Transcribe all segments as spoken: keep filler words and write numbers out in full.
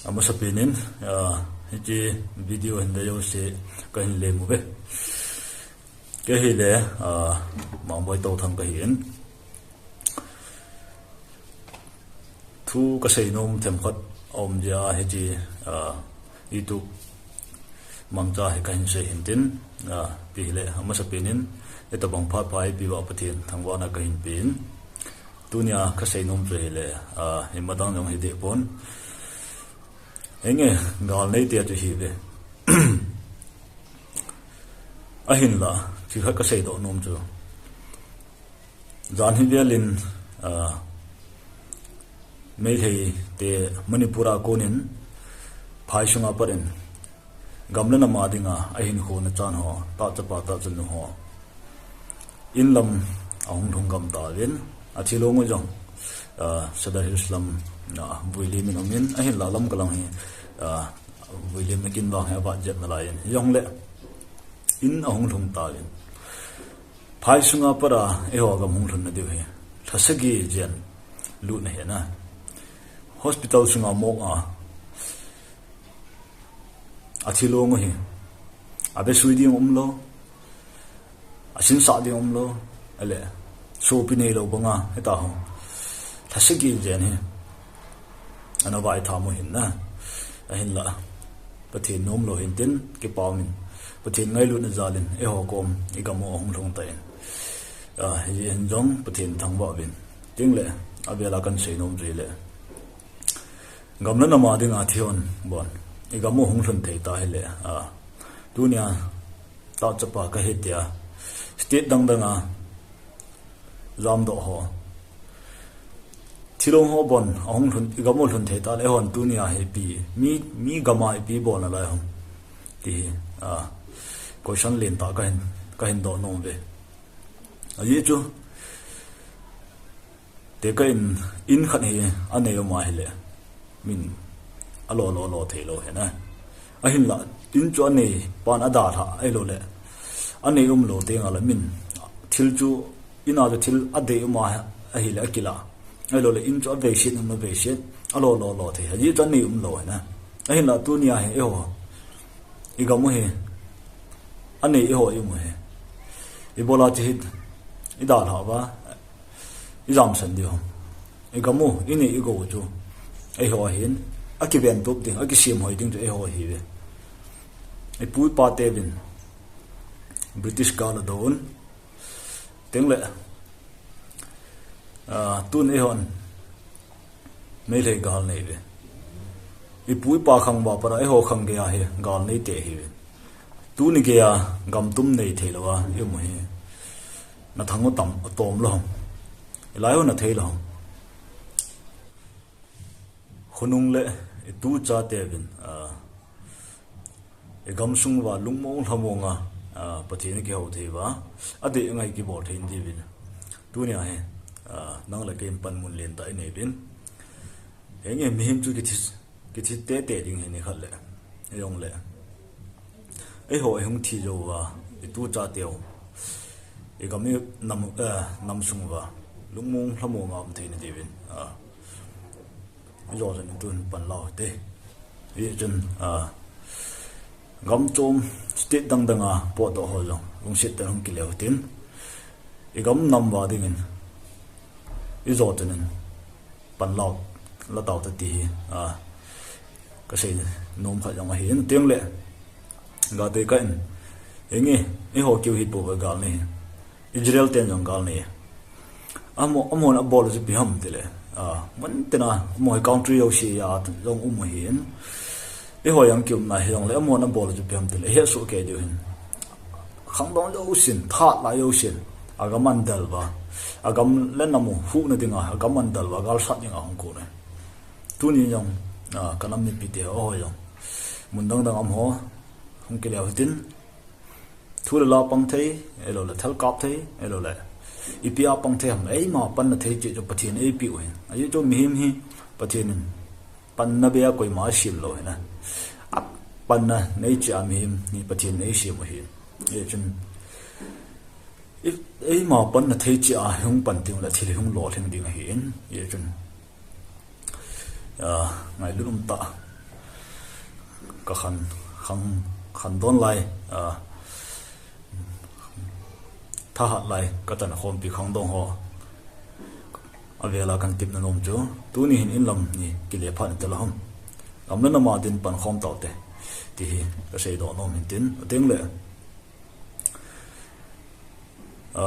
Amasapen in, ah, hiche video hin dei jouse kahin lemu ve. Kei hile, ah, Mangboi Touthang kahin. Thu kasei nom themkhat aum jeh a hiche, ah, YouTube mangcha hi kahin sei hin tin, ah, ipi hile, amasapen in, itobang phat pha eipeuva Pathen thangvahna kahin pen. Tunia kasei nom chu hile, ah, imadang jong hideh pon. Henge, gal neite chu hive. Ahinla, thil khat kasei doh nom chu. Jan hi velin, ah, Meitei te Manipur a konin, phai sunga pat in, gam le nam a dinga, ahinkhona chan ho, tahchapa tahchanu ho. In lam ahung lhung gam tauvin, athilong u jong, ah, Sadar Hills lam, ah, vuilim in umin, ahinla Lamka lang hi, ah, vuilim nakin vang hi avat jep nalai in. Hijongle, in ahung lhung tauvin. Phai sunga pat a, eiho gam hung lhunna diu hi. Lha sagi jen lutna hi na. Hospital sunga morgue a, athilong u hi. Abesui ding umlou. Asinsah ding umlou. Ale, sopi neilou banga, hita ho. Lha sagi jen hi. Ana vaitham u hin na. Ahinla. Pathen nomlou hin tin, kipa umin. Pathen ngailutna jalin, eiho kom, igam u ahung lhung tan. Ah, hijeh hin jong, Pathen thangvah uvin. Tin le, avela kahin sei nom chu hile. Gam le nam a dinga thihon bon. Igam u hung lhun thei ta hile. Ah, tunia, tahchapa kahi tia. State dang danga, jamdoh ho. Thilong ho bon, ahung lhun, igam u lhun thei ta le, eihon tunia hi ipi, mi, mi gam a ipi bol nalai ham. Ti hi, ah, question lentah kahin, kahin doh nom ve. Ajeh chu, tekah in, in khat hi anei um ahile, min alo lo lo thei lou hi na. Ahinla, in chu anei pan adalhah ahilou le. Anei umlou teng le min, thil chu, in a chu thil adei um ahile akilah. Ahilou le, in chu aveiset um aveiset, alo lo lo thei. Ajeh chu anei umlou hi na. Ahinla tunia hi, eiho. Igam u hi. Anei eiho i um u hi. Ibola chu hi, idalhah uva, ijamsan diu ham. Igam u, inei igou u chu. Eiho ahin, akiventup ding, akisem hoi ding chu eiho ahiuve. Ipu ipa teuvin. British gal adon. Tin le, ah, tun eihon. Meitei gal nei uve. Ipu ipa khang uva pat a eiho khang geiya hi gal neite ihiuve. Tuni geiya gam tum nei thei louva i um u hi. Na thang u tam, atom lou ham. Ilai u na thei lou ham. Khonung le itu chateuvin, ah, igam sung uva lungmong lhamong a, ah, Pathen kihou thei uva, adei angai kibol thei in diuvin. Tunia hi, ah, nang le kei in panmun lentah inei uvin. Henge mihem chu kithi, kithi tete ding hi nikhat le. Hijongle. Eiho ihung thi jou uva, itu chateu. Igam inam, eh, nam sung uva. Lungmong lhamong a um thei na diuvin. Ah. Ijo chun tun panla u hite. Hichun, ah, gam chom state dang dang a potdoh ho jong, lungset tah in hung kile u hitin. Igam nam uva dingin. Ijo chun panla u, la tau hite ti hi, ah, kasei nom khat jong ahin tin le. Ga tekah in. Henge, eiho keu hi po ga gal nei. Israel ten jong gal nei. Amaho, amahon abol chu ipi ham tile. Ah, mun tina, amaho hi country jouse a jong um u ahin. Eiho jong kiumna hijongle, amahon abol chu ipi ham tile. Hesoh kei diu ahin. Khangdong jousen, that lai jousen. Agam ahin del uva. Agam le nam u, huhna dinga, agam ahin del uva, galsat dinga hung kon e. Tuni jong, ah, kanam mipite ho jong. Mun dang dang a um ho, hung kile u hitin. Thu le la pang thei, ahilou le thal kap thei, ahilou le. Ipi a pang thei ham, eima panna thei cheh chu Pathen eipeh u ahin. Ajeh chu mihem hi Pathen in panna beiya koima asem lou ahi na. Apanna nei cheh a mihem hi Pathen in eisem u ahin. Hijeh chun, i, eima panna thei cheh a hung pan teng le thil hung lolhing ding ahin. Hijeh chun, ah, ngailut umtah. ka khan, khan, khan don lai, a, thahat lai, ka chan khompi khangdong ho. Avela kan tepna nom chu, tuni hin inlam ni kile phat in tela hom. Gam le nam a din pan khom tau te. Ti hi, ka seidoh nom hin tin, ateng le. A,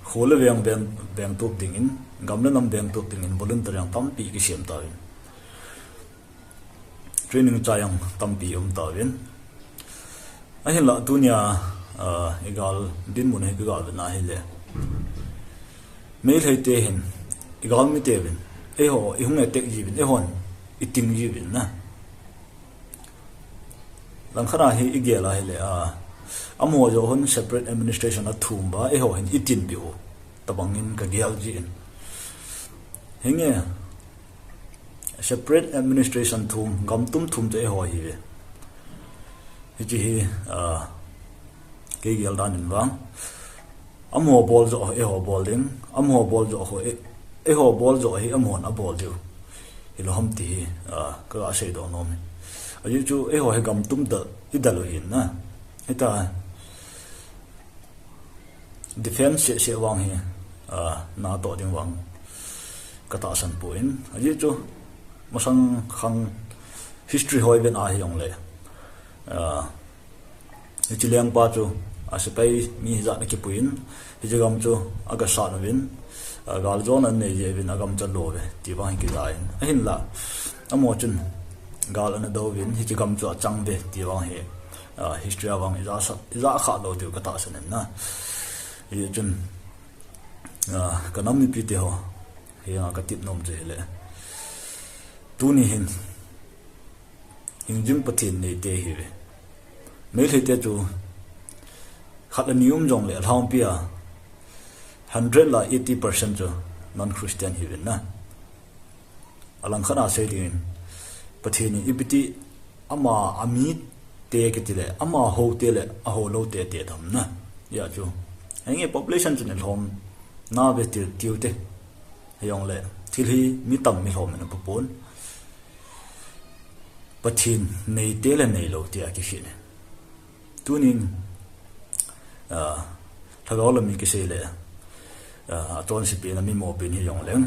kho le veng, veng, veng tup dingin, gam le nam veng tup dingin, volunteer jong tampi kisem tauvin. Training chai jong tampi um tauvin. Ahinla tunia, a, i gal dinmun hi ka gal vena hile. Meitei te hin, i gal mite vin, eiho, i hung attack jiuvin, eihon, i ting jiuvin na. Langkhat a hi i gel a hile, a, amaho joh hon separate administration a thum ba, eiho hin i tin piu. Tabang in ka gel jin. Hinge, separate administration thum, gam tum thum te eiho hi ve. Hichi hi, a, kei gel dan in vang. Amaho bol joh, eiho bol ding. Amaho bol joh ho, e, eiho bol joh hi amahon abol diu. Hilou ham ti hi, a, ka seidoh nom e. Ajeh chu eiho hi gam tum da, i da lou hin na. Hita, defense se, se vang hi, a, na toh ding vang ka tahsan poi. Ajeh chu, masang khang history hoi ven a hi jong le. A, Hichi lengpa chu, a, sepai mi hijat a kipuiyin, hichi gam chu, a, ka sat uvin, a, gal jon an nei jeh uvin, a, gam chu alo ve, ti vang hi kijai. Ahinla, amaho chun, gal ana do uvin, hichi gam chu achang ve, ti vang hi, a, history a vang ija sa, ija kha lou diu ka tahsan in na. Hichun, a, ka nam mipi te ho, hi a ka tep nom chu hile. Tuni hin, Hingjing Pathen neite hi ve. Meitei te chu khat le ni um jong le alhangpi a hundred la eighty percent chu non-Christian hi ve na. Alangkhat a sei dingin Pathen in ipi ti ama a mite kiti le, ama hou te le, ahou lou te ti dam na. Hia chu. Hinge population chu ni lhom na ve til tiu te. Hijong le, thil hi mi tam mi lhom in apopon. Pathen neite le neilou tia kikhen e. Tunin, a, lhagao lam in kisei le, a, achonse pen a mi mo pen hijong leng,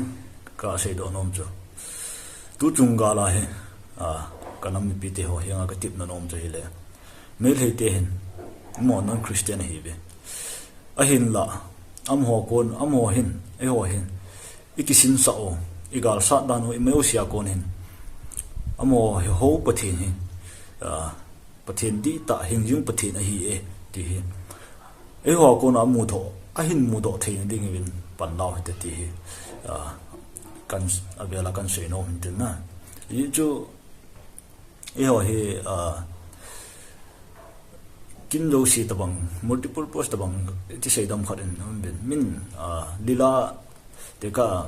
ka seidoh nom chu. Tu chung gal a hi, a, ka nam mipi te ho hi a ka tepna nom chu hile. Meitei te hin, amaho non-Christian ahi ve. Ahinla, amaho kon, amaho hin, eiho hin, i kisinsah u, i galsat dan u, i meusia kon hin. Amaho hi hou Pathen hi, a, Pathen dihtah hingjing Pathen ahi e, ti hi. Eiho kon a mudoh, ahin mudoh theina ding uvin pan lau hite ti hi. A, kan, avela kan sei nom hin tin na. Hichu, Eiho hi, a, kin jouse tabang, multiple purpose tabang, ti sei dam khat in, um, bin, min, a, lila, teka,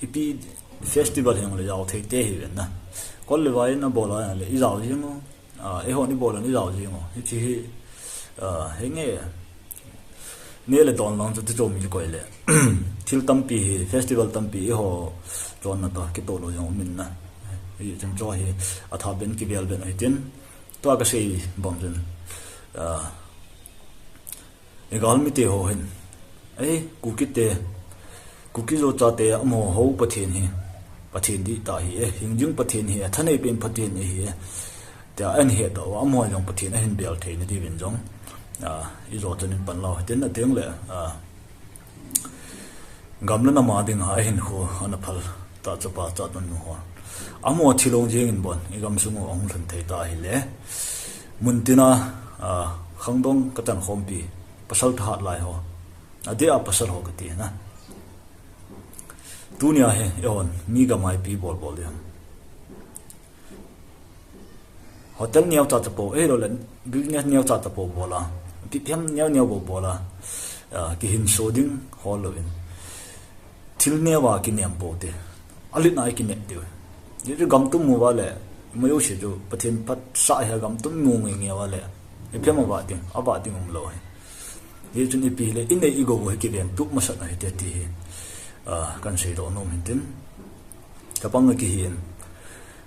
ipi festival hi le jao thei te hi ven na. Kol le vai na bol a le, i jao jing u, a, eiho ni bol a ni jao jing u. Hichi hi, a, hinge, Neh le don lang chu ti chu mi koi le. Thil tampi hi, festival tampi eiho chonna toh kitoh lou jong um in na. Hichun chu hi, atha ben kivel ben ahi tin. Tua ka sei bang chun. A, i gal mite ho hin. Ei, Kuki te, Kuki Zo chate amaho hou Pathen hi. Pathen dihtah ahi e, hingjing Pathen ahi e, thanei pen Pathen ahi e. Tia ahin hedoh uva, amaho jong Pathen ahin bel theina diuvin jong, a, i jo chun in pan lau hitin ateng le, a, gam le nam a dinga ahinkho ana phal tah chapa chapa nu ho. Amaho thilong jeng in bon, i gamsung u ahung lhun thei ta ahile. Mun tina, a, khangdong ka chan khompi, pasal thahat lai ho. Adeh a pasal ho kati na. Tunia hi, eihon, mi gam a ipi bol bol ding ham. Hotel neo cha cha po, eh, lo le, business neo cha cha po bol a. Ipi pi ham neo neo bol bol a. A, kihinso ding hol louvin. Thil neo a kinem po te. Alet na i kinem diu. Hichu gam tum mu uva le, majouse chu, Pathen phatsah hi gam tum mu nge nge uva le. Ipi ham ava ding, ava ding um lou hi. Hichun ipi le, i nei i gou hi kiven tup masat na hite ti hi. A, kan seidoh nom hin tin. Chapang a kihin.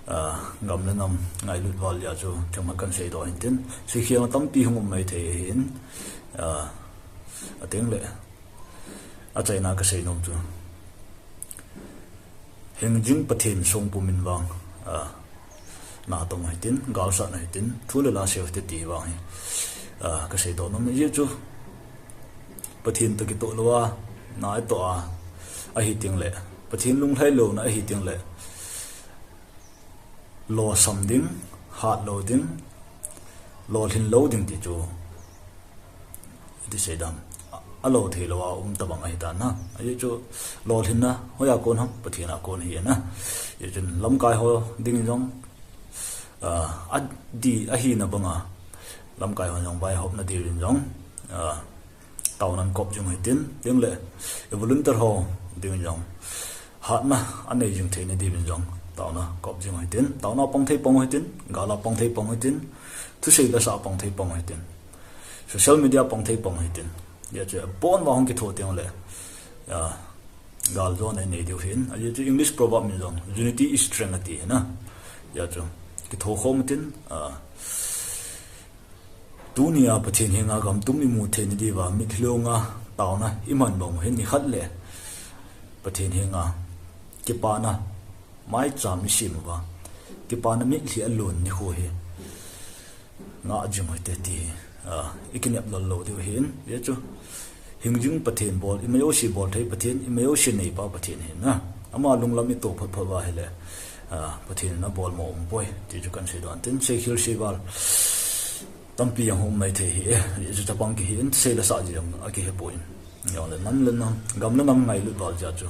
Ah, gam le nam ngailut val jeh a chu themkhat kan seidoh hin tin, seikhel tampi hung um mai thei hin, ah, ateng le achaina ka seinom chu, hingjing Pathen songpum in vang, ah, natong hitin, galsatna hitin, thu le la seiu hite ti vang hi, ah, ka seidoh nom ajeh chu Pathen toh kitoh lou a na itoh a ahi teng le, Pathen lunglhai louna ahi teng le, losam ding, hat lou ding, lolhin lou ding ti chu, iti seidam, a, alou thei lou a um tabang ahi tan na. Ajeh chu lolhinna hoiya kon ham, Pathen a kon ahi na. Ajeh chun lamkai ho ding jong, ah, adi ahina banga lamkai ho jong vaihopna diuvin jong, ah, taona kop jing hitin, teng le, e volunteer ho ding jong, hatna anei jing theina diuvin jong taona kop jing hitin, taona pang thei pang hitin, gal a pang thei pang hitin, thusei lasa pang thei pang hitin, social media pang thei pang hitin. Ajeh chu abon uva hung kitho teng le, ah, gal jona inei diu hin. Ajeh chu English proverb in jong, "Unity is strength," ati na. Ajeh chu kitho khom tin, ah, tunia Pathen henga gam tum imu theina diuva mitlhi longa taona iman bang u hin, nikhat le Pathen henga kipana maicham isem uva, kipana mitlhi alon nikho hi ngah jing hite ti, ah, ikinep lou lou diu hin. Ajeh chu hingjing Pathen bol, ima jouse bol thei Pathen, ima jouse neipa Pathen ahi na. Ama lunglam itoh phot phot uva ahile, ah, Pathen in abol mo um poi ti chu kan seidoh tin, seikhel seival tampi jong um mai thei hi e. Ajeh chu chapang kihi in, sei le sa jong akihe poi. Jong le nam le nam, gam le nam ngailut val jeh a chu,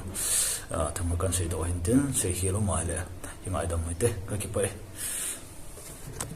ah, themkhat kan seidoh hin tin, seikhel um ahile kingaidam hite, kakipah e.